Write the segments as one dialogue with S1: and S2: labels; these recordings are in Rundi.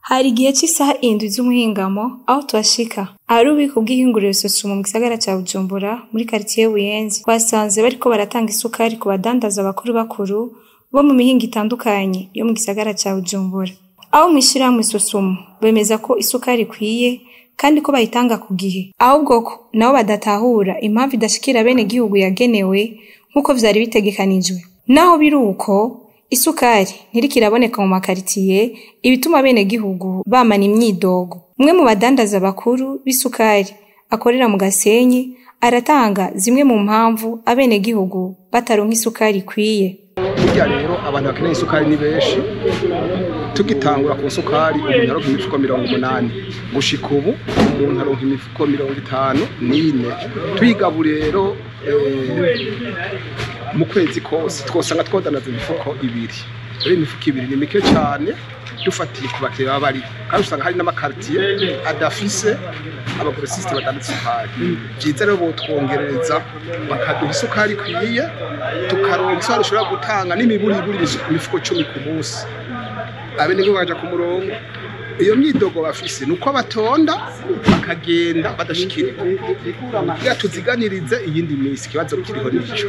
S1: Hari igihe c'isaha 7 z'umuhingamo aho twashika ahari ububiko bw'ihinguriro Sosumo mu gisagara ca Bujumbura muri karitiye Buyenzi, twasanze bariko baratanga isukari ku badandaza bakuru bakuru bo mu mihingo itandukanye yo mu gisagara ca Bujumbura. Abo mw'ishirahamwe Sosumo bemeza ko isukari ikwiye kandi ko bayitanga ku gihe, ahubwo ko nabo badatahura impamvu idashikira abenegihugu yagenewe nk'uko vyari bitegekanijwe. Naho biri uko, isukari ntiriko iraboneka mu makaritiye, ibituma abenegihugu bamana imyidogo. Umwe mu badandaza bakuru b'isukari akorera mu Gasenyi aratanga zimwe mu mpamvu abenegihugu bataronka isukari ikwiye.
S2: Burya rero abantu bakeneye isukari ni benshi. Tugitangura ku isukari umuntu aronka imifuko 80, gushika ubu umuntu aronka imifuko 54. Tuyigabura rero mu kwezi kose twosanga twodandaza imifuko 2. Rero imifuko 2 ni mike cane dufatiye ku bakiriya baba bariho, kandi usanga hari n'amakaritiye adafise abagrosiste badandaza isukari. Vyiza rero botwongerereza bakaduha isukari ikwiye, tukaronka isukari ishobora gutanga n'imiburiburi imifuko 10 ku munsi. Abenegihugu bakaja ku murongo. Iyo myidogo bafise nuko batonda bakagenda badashikirwa, kugira tuziganirize iyindi misi. Ikibazo kiriho nico.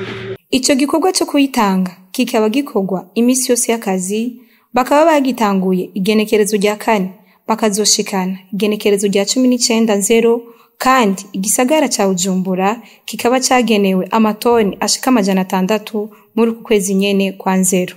S1: Ico gikorwa co kuyitanga kikaba gikorwa imisi yose y'akazi, bakaba bagitanguye igenekerezo rya 4 bakazoshikana igenekerezo rya 19 nzero, kandi igisagara ca Bujumbura kikaba cagenewe amatoni ashika 600 muri uku kwezi nyene kwa nzero.